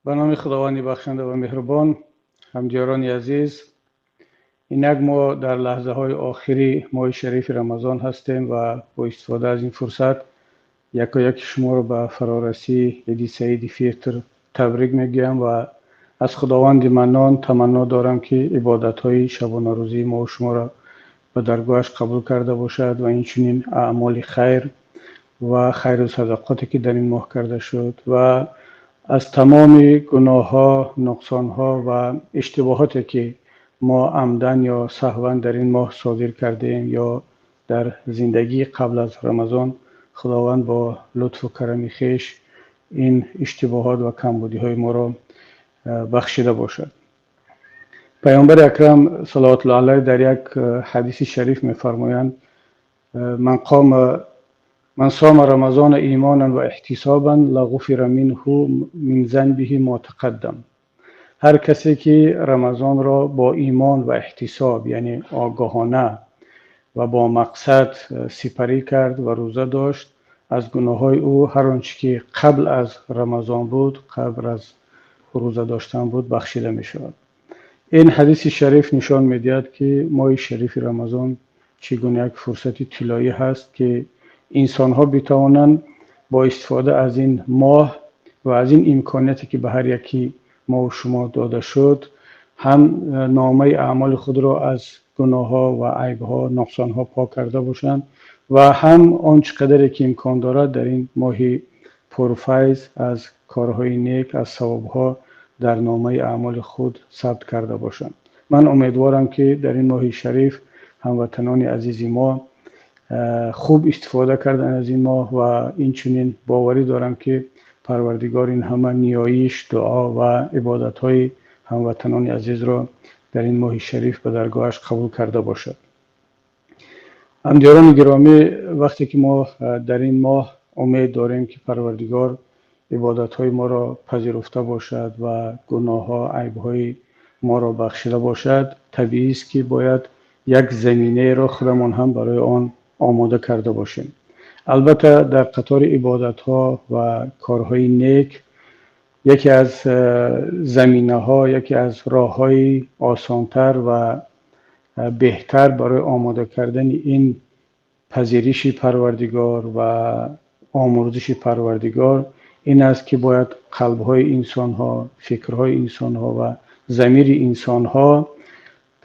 Ба номи Худованди бахшанда ва меҳрубон. Ҳамдиёрони азиз, инак мо дар лаҳзаҳои охири моҳи шарифи Рамазон ҳастем ва бо истифода аз ин фурсат якояки шуморо ба фарорасии Иди Саиди Фитр табрик мегӯям ва аз Худованди Маннон таманно дорам, ки ибодатҳои шабонарӯзии мо шуморо ба даргоҳаш қабул карда бошад ва инчунин аъмоли хайр ва хайру садақоте, ки дар ин моҳ карда шуд, ва аз тамоми гуноҳҳо, нуқсонҳо ва иштибоҳоте, ки мо амдан ё саҳван дар ин моҳ содир кардем ё дар зиндагии қабл аз Рамазон, Худованд бо лутфу карами хеш ин иштибоҳот ва камбудиҳои моро бахшида бошад. Паёмбари акрам салавотуллоҳи алайҳ дар як ҳадиси шариф мефармоянд: «من قام من صام رمضان إيمانا واحتسابا لغفر منه من ذنبه ما تقدم». Ҳар касе ки Рамазонро бо имон ва эҳтисоб, яъне огоҳона ва бо мақсад сипарӣ кард ва рӯза дошт, аз гуноҳҳои ӯ ҳар он чӣ ки қабл аз Рамазон буд, қабл аз рӯза доштан буд, бахшида мешавад. Ин ҳадиси шариф нишон медиҳад, ки моҳи шарифи Рамазон чӣ гуна як фурсати тиллоӣ ҳаст, ки инсонҳо битавонанд бо истифода аз ин моҳ ва аз ин имконияте, ки ба ҳар яки мо ва шумо дода шуд, ҳам номаи аъмоли худро аз гуноҳҳо ва айбҳо, нуқсонҳо пок карда бошанд ва ҳам он чӣ қадаре ки имкон дорад, дар ин моҳи пурфайз аз корҳои нек, аз савобҳо дар номаи аъмоли худ сабт карда бошанд. Ман умедворам, ки дар ин моҳи шариф ҳамватанони азизи мо хуб истифода кардан аз ин моҳ ва инчунин боварӣ дорам, ки Парвардигор ин ҳама ниёиш, дуо ва ибодатҳои ҳамватанони азизро дар ин моҳи шариф ба даргоҳаш қабул карда бошад. Ҳамдиёрони гиромӣ, вақте ки мо дар ин моҳ умед дорем, ки Парвардигор ибодатҳои моро пазируфта бошад ва гуноҳҳо, айбҳои моро бахшида бошад, табиист, ки бояд як заминаеро худамон ҳам барои он омода карда бошем. Албатта, дар қатори ибодатҳо ва корҳои нек яке аз заминаҳо, яке аз роҳҳои осонтар ва беҳтар барои омода кардани ин пазириши Парвардигор ва омӯрзиши Парвардигор ин аст, ки бояд қалбҳои инсонҳо, фикрҳои инсонҳо ва замири инсонҳо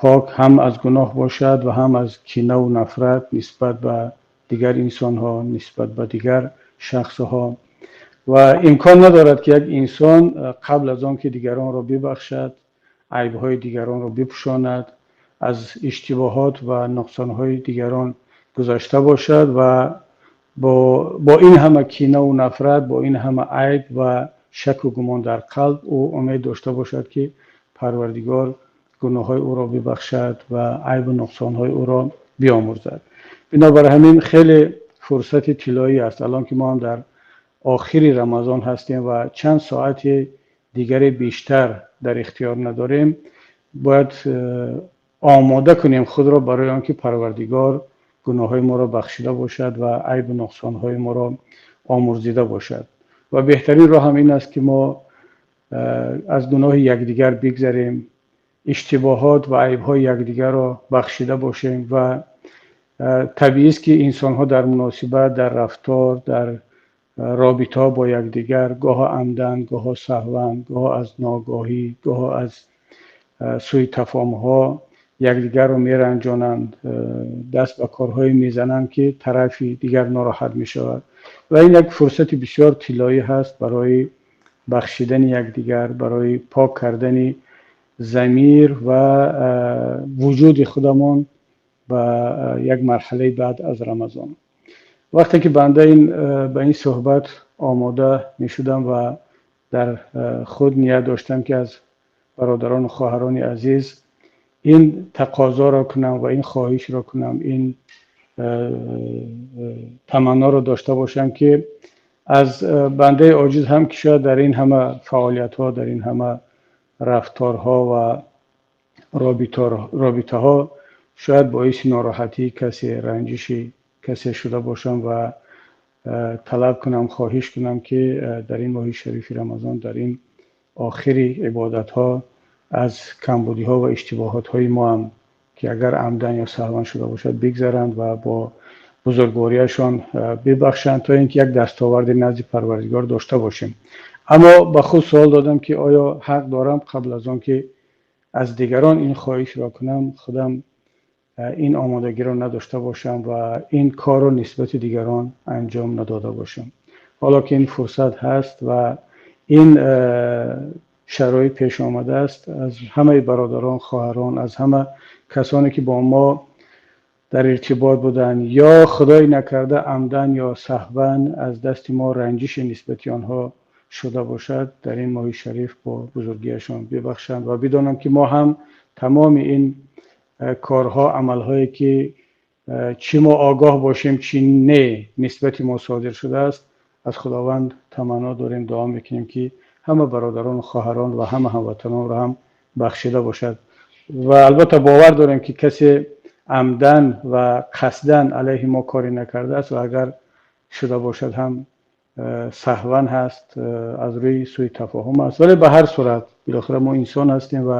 пок ҳам аз гуноҳ бошад ва ҳам аз кинаву нафрат нисбат ба дигар инсонҳо, нисбат ба дигар шахсҳо. Ва имкон надорад, ки як инсон қабл аз он ки дигаронро бибахшад, айбҳои дигаронро бипӯшонад, аз иштибоҳот ва нуқсонҳои дигарон гузашта бошад ва бо ин ҳама кинаву нафрат, бо ин ҳама айб ва шаку гумон дар қалб, ӯ умед дошта бошад, ки Парвардигор гуноҳҳои ӯро бибахшад ва айбу нуқсонҳои ӯро биомӯрзад. Бинобар ҳамин хеле фурсати тиллоӣ аст, алон ки мо ҳам дар охири Рамазон ҳастем ва чанд соати дигаре бештар дар ихтиёр надорем, бояд омода кунем худро барои он ки Парвардигор гуноҳҳои моро бахшида бошад ва айбу нуқсонҳои моро омӯрзида бошад. Ва беҳтарин роҳ ҳам ин аст, ки мо аз гуноҳи якдигар бигзарем, иштибоҳот ва айбҳои якдигарро бахшида бошем. Ва табиист, ки инсонҳо дар муносибат, дар рафтор, дар робитаҳо бо якдигар гоҳо амдан, гоҳо саҳван, гоҳо аз ногоҳӣ, гоҳо аз сӯи тафоҳумҳо якдигарро меранҷонанд, даст ба корҳое мезананд, ки тарафи дигар нороҳат мешавад. Ва ин як фурсати бисёр тиллоӣ ҳаст барои бахшидани якдигар, барои пок кардани замир ва вуҷуди худамон ба як марҳалаи баъд аз Рамазон. Вақте ки банда ба ин суҳбат омода мешудам ва дар худ ният доштам, ки аз бародарону хоҳарони азиз ин тақозоро кунам ва ин хоҳишро кунам, ин таманноро дошта бошам, ки аз бандаи оҷиз ҳам, ки шояд дар ин ҳама фаъолиятҳо, дар ин ҳама рафторҳо ва робитаҳо шояд боиси нороҳатии касе, ранҷиши касе шуда бошам ва талаб кунам, хоҳиш кунам, ки дар ин моҳи шарифи Рамазон, дар ин охири ибодатҳо аз камбудиҳо ва иштибоҳотҳои мо ҳам, ки агар амдан ё саҳван шуда бошад, бигзаранд ва бо бузургвориашон бибахшанд, то ин ки як дастоварди назди Парвардигор дошта бошем. Аммо ба худ суол додам, ки оё ҳақ дорам, қабл аз он ки аз дигарон ин хоҳишро кунам, худам ин омодагиро надошта бошам ва ин корро нисбати дигарон анҷом надода бошам? Ҳоло ки ин фурсат ҳаст ва ин шароит пеш омадааст, аз ҳамаи бародарон, хоҳарон, аз ҳама касоне ки бо мо дар иртибот буданд ё, худои накарда, амдан ё саҳван аз дасти мо ранҷиши нисбати онҳо шуда бошад, дар ин моҳи шариф бо бузургиашон бибахшанд ва бидонанд, ки мо ҳам тамоми ин корҳо, амалҳое ки чӣ мо огоҳ бошем, чӣ не, нисбати мо содир шудааст, аз Худованд таманно дорем, дуо мекунем, ки ҳама бародарону хоҳарон ва ҳама ҳамватанонро ҳам бахшида бошад. Ва албатта бовар дорем, ки касе амдан ва қасдан алайҳи мо коре накардааст ва агар шуда бошад ҳам, саҳван ҳаст, аз рӯи сӯи тафоҳум аст. Вале ба ҳар сурат, билохира мо инсон ҳастем ва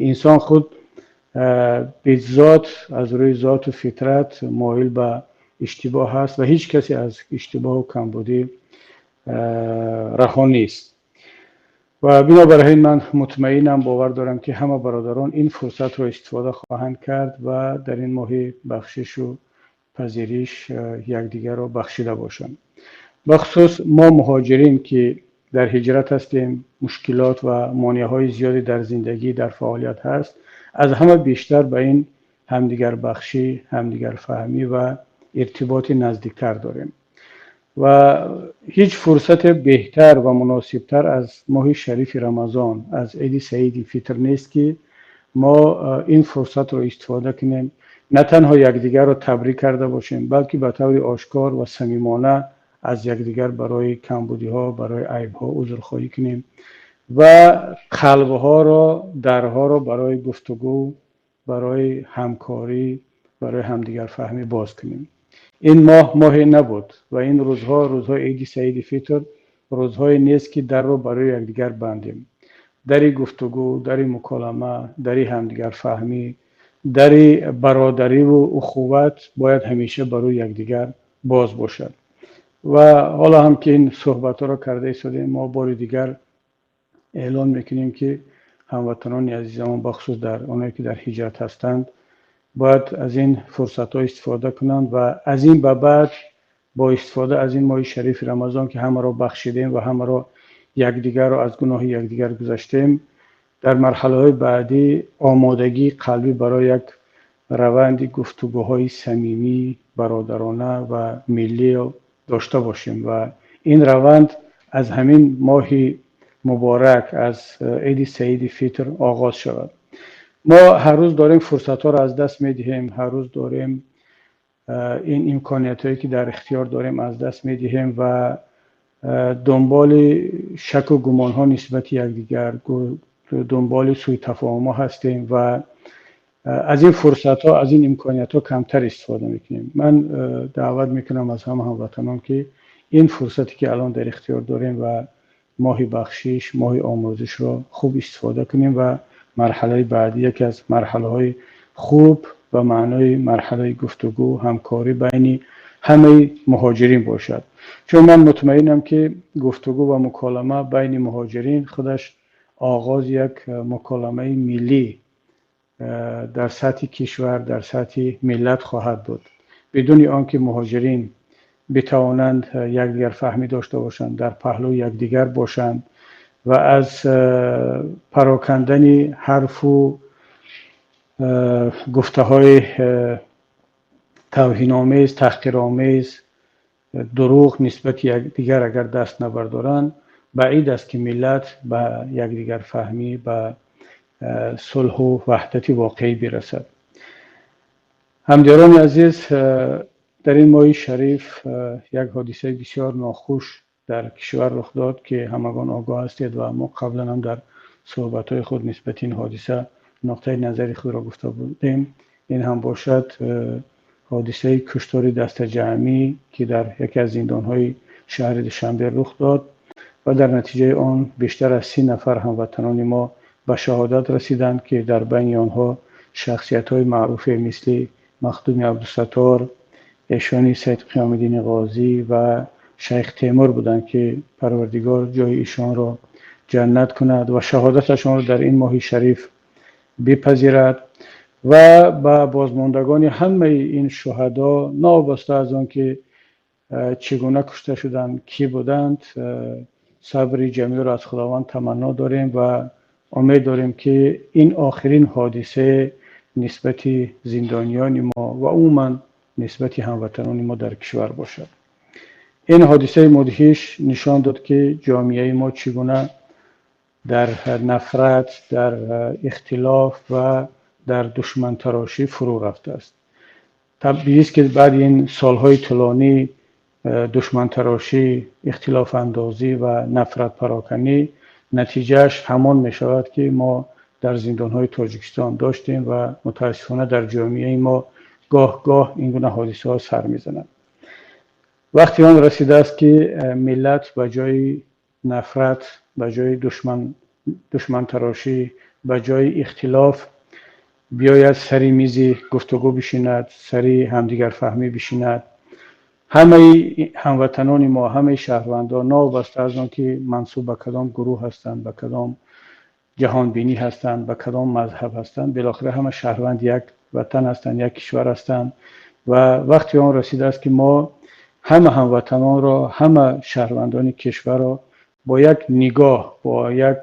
инсон худ беззот аз рӯи зоту фитрат моил ба иштибоҳ аст ва ҳеҷ касе аз иштибоҳу камбудӣ раҳо нест. Ва бинобар ин ман мутмаинам, бовар дорам, ки ҳама бародарон ин фурсатро истифода хоҳанд кард ва дар ин моҳи бахшишу пазириш якдигарро бахшида бошанд. Бахусус мо муҳоҷирин, ки дар ҳиҷрат ҳастем, мушкилот ва монеаҳои зиёде дар зиндагӣ, дар фаъолият ҳаст, аз ҳама бештар ба ин ҳамдигарбахшӣ, ҳамдигарфаҳмӣ ва иртиботи наздиктар дорем. Ва ҳеҷ фурсате беҳтар ва муносибтар аз моҳи шарифи Рамазон, аз Иди Саиди Фитр нест, ки мо ин фурсатро истифода кунем, на танҳо якдигарро табрик карда бошем, балки ба таври ошкор ва самимона аз якдигар барои камбудиҳо, барои айбҳо узрхоҳӣ кунем ва қалбҳоро, дарҳоро барои гуфтугӯ, барои ҳамкорӣ, барои ҳамдигарфаҳмӣ боз кунем. Ин моҳ моҳе набуд ва ин рӯзҳо, рӯзҳои Иди Саиди Фитр, рӯзҳое нест, ки дарро барои якдигар бандем. Дари гуфтугӯ, дари муколама, дари ҳамдигарфаҳмӣ, дари бародариву ухуват бояд ҳамеша барои якдигар боз бошад. Ва ҳоло ҳам ки ин суҳбатҳоро карда истодем, мо бори дигар эълон мекунем, ки ҳамватанони азизамон, бахусус дар оное ки дар ҳиҷрат ҳастанд, бояд аз ин фурсатҳо истифода кунанд ва аз ин ба баъд бо истифода аз ин моҳи шарифи Рамазон, ки ҳамаро бахшидем ва ҳамаро, якдигарро аз гуноҳи якдигар гузаштем, дар марҳалаҳои баъдӣ омодагии қалбӣ барои як раванди гуфтугӯҳои самимӣ, бародарона ва миллӣ дошта бошем ва ин раванд аз ҳамин моҳи муборак, аз Иди Саиди Фитр оғоз шавад. Мо ҳар рӯз дорем фурсатҳоро аз даст медиҳем, ҳар рӯз дорем ин имкониятҳое ки дар ихтиёр дорем, аз даст медиҳем ва дунболи шаку гумонҳо нисбати якдигар, дунболи сӯйтафоҳумҳо ҳастем ва аз ин фурсатҳо, аз ин имкониятҳо камтар истифода мекунем. Ман даъват мекунам аз ҳама ҳамватанон, ки ин фурсате ки алон дар ихтиёр дорем ва моҳи бахшиш, моҳи омӯзишро хуб истифода кунем ва марҳалаи баъдӣ яке аз марҳалаҳои хуб ба маънои марҳалаи гуфтугӯ, ҳамкорӣ байни ҳамаи муҳоҷирин бошад. Чун ман мутмаинам, ки гуфтугӯ ва муколама байни муҳоҷирин худаш оғози як муколамаи миллӣ дар сатҳи кишвар, дар сатҳи миллат хоҳад буд. Бидуни он ки муҳоҷирин битавонанд якдигарфаҳмӣ дошта бошанд, дар паҳлӯи якдигар бошанд ва аз парокандани ҳарфу гуфтаҳои тавҳиномез, таҳқиромез, дурӯғ нисбати якдигар агар даст набардоранд, баъид аст, ки миллат ба якдигарфаҳмӣ, ба сулҳу ваҳдати воқеӣ бирасад. Ҳамдиёрони азиз, дар ин моҳи шариф як ҳодисаи бисёр нохуш дар кишвар рух дод, ки ҳамагон огоҳ ҳастед ва мо қаблан ҳам дар суҳбатҳои худ нисбати ин ҳодиса нуқтаи назари худро гуфта будем. Ин ҳам бошад ҳодисаи куштори дастаҷамъӣ, ки дар яке аз зиндонҳои шаҳри Душанбе рух дод. Ва дар натиҷаи он бештар аз 30 нафар ҳамватанони мо ба шаҳодат расиданд, ки дар байни онҳо шахсиятҳои маъруфе мисли Махдуми Абдусаттор, эшони Сайид Қиёмиддини Ғозӣ ва Шайх Темур буданд, ки Парвардигор ҷои эшонро ҷаннат кунад ва шаҳодаташонро дар ин моҳи шариф бипазирад ва ба бозмондагони ҳамаи ин шуҳадо, новобаста аз он ки чӣ гуна кушта шуданд, кӣ буданд, сабри ҷамилро аз Худованд таманно дорем ва умед дорем, ки ин охирин ҳодиса нисбати зиндониёни мо ва умуман нисбати ҳамватанони мо дар кишвар бошад. Ин ҳодисаи мудҳиш нишон дод, ки ҷомеаи мо чӣ гуна дар нафрат, дар ихтилоф ва дар душмантарошӣ фурӯ рафтааст. Табиист, ки баъди ин солҳои тӯлонӣ душмантарошӣ, ихтилофандозӣ ва нафратпароканӣ натиҷааш ҳамон мешавад, ки мо дар зиндонҳои Тоҷикистон доштем ва мутаассифона дар ҷомеаи мо гоҳ-гоҳ ин гуна ҳодисаҳо сар мезананд. Вақти он расидааст, ки миллат ба ҷои нафрат, ба ҷои душмантарошӣ, ба ҷои ихтилоф биёяд сари мизи гуфтугӯ бишинад, сари ҳамдигарфаҳмӣ бишинад. Ҳамаи ҳамватанони мо, ҳамаи шаҳрвандон, новобаста аз он ки мансуб ба кадом гурӯҳ ҳастанд, ба кадом ҷаҳонбинӣ ҳастанд, ба кадом мазҳаб ҳастанд, билохира ҳама шаҳрванд як ватан ҳастанд, як кишвар ҳастанд ва вақти он расидааст, ки мо ҳама ҳамватанонро, ҳама шаҳрвандони кишварро бо як нигоҳ, бо як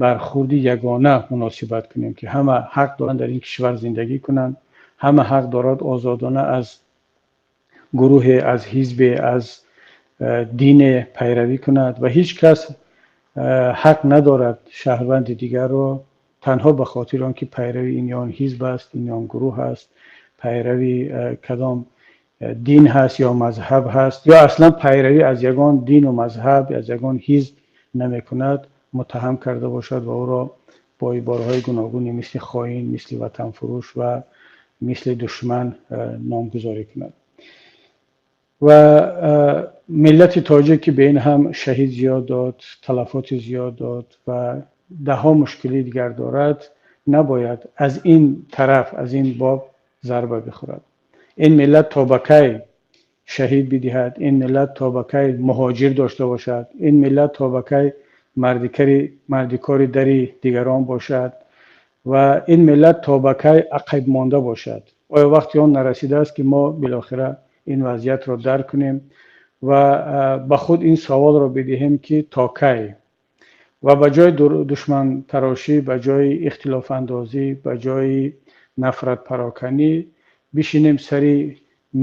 бархурди ягона муносибат кунем, ки ҳама ҳақ доранд дар ин кишвар зиндагӣ кунанд, ҳама ҳақ дорад озодона аз гурӯҳе, аз ҳизбе, аз дине пайравӣ кунад ва ҳеҷ кас ҳақ надорад шаҳрванди дигарро танҳо ба хотири он ки пайрави ин ё он ҳизб аст, ин ё он гурӯҳ аст, пайрави кадом дин ҳаст ё мазҳаб ҳаст, ё аслан пайравӣ аз ягон дину мазҳаб, аз ягон ҳизб намекунад, муттаҳам карда бошад ва ӯро бо ибораҳои гуногуни мисли хоин, мисли ватанфурӯш ва мисли душман номгузорӣ кунад. Ва миллати тоҷик, ки ба ин ҳам шаҳид зиёд дод, талафоти зиёд дод ва даҳҳо мушкилии дигар дорад, набояд аз ин тараф, аз ин боб зарба бихӯрад. Ин миллат то ба кай шаҳид бидиҳад, ин миллат то ба кай муҳоҷир дошта бошад, ин миллат то ба кай мардикори дари дигарон бошад ва ин миллат то ба кай ақиб монда бошад. Оё вақти он нарасидааст, ки мо билохира ин вазъиятро дарк кунем ва ба худ ин саволро бидиҳем, ки то кай, ва ба ҷои душмантарошӣ, ба ҷои ихтилофандозӣ, ба ҷои нафратпароканӣ бишинем сари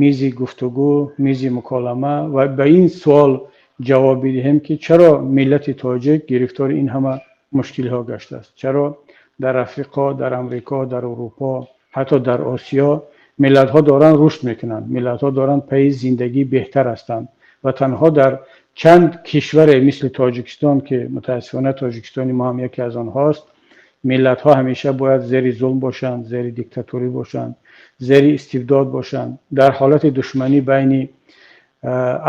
мизи гуфтугӯ, мизи муколама ва ба ин суол ҷавоб бидиҳем, ки чаро миллати тоҷик гирифтори ин ҳама мушкилиҳо гаштааст, чаро дар Африқо, дар Амрико, дар Урупо, ҳатто дар Осиё миллатҳо доранд рушд мекунанд, миллатҳо доранд пайи зиндагии беҳтар ҳастанд ва танҳо дар чанд кишваре мисли Тоҷикистон, ки мутаассифона Тоҷикистони мо ҳам яке аз онҳост, миллатҳо ҳамеша бояд зери зулм бошанд, зери диктатурӣ бошанд, зери истибдод бошанд, дар ҳолати душманӣ байни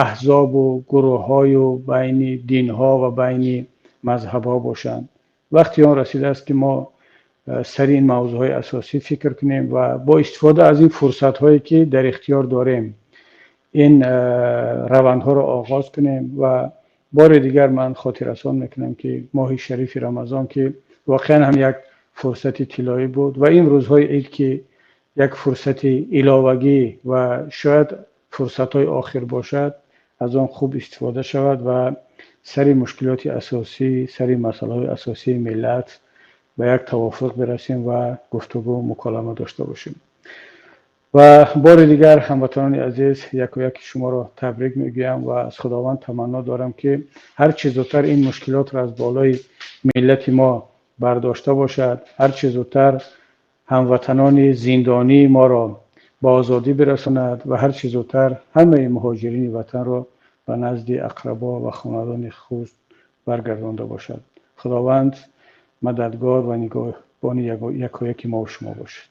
аҳзобу гурӯҳҳою байни динҳо ва байни мазҳабҳо бошанд. Вақти он расидааст, ки мо сари ин мавзӯъҳои асосӣ фикр кунем ва бо истифода аз ин фурсатҳое, ки дар ихтиёр дорем, ин равандҳоро оғоз кунем. Ва бори дигар ман хотиррасон мекунам, ки моҳи шарифи Рамазон, ки воқеан ҳам як фурсати тиллоӣ буд, ва ин рӯзҳои ид, ки як фурсати иловагӣ ва шояд фурсатҳои охир бошад, аз он хуб истифода шавад ва сари мушкилоти асосӣ, сари масъалаҳои асосии миллат ба як тавофуқ бирасем ва гуфтугӯ, муколама дошта бошем. Ва бори дигар, ҳамватанони азиз, яку яки шуморо табрик мегӯям ва аз Худованд таманно дорам, ки ҳар чӣ зудтар ин мушкилотро аз болои миллати мо бардошта бошад, ҳар чӣ зудтар ҳамватанони зиндонии моро ба озодӣ бирасонад ва ҳар чӣ зудтар ҳамаи муҳоҷирини ватанро ба назди ақрабо ва хонадони худ баргардонда бошад. Худованд мададгор ва нигоҳбони якояки мо шумо бошад.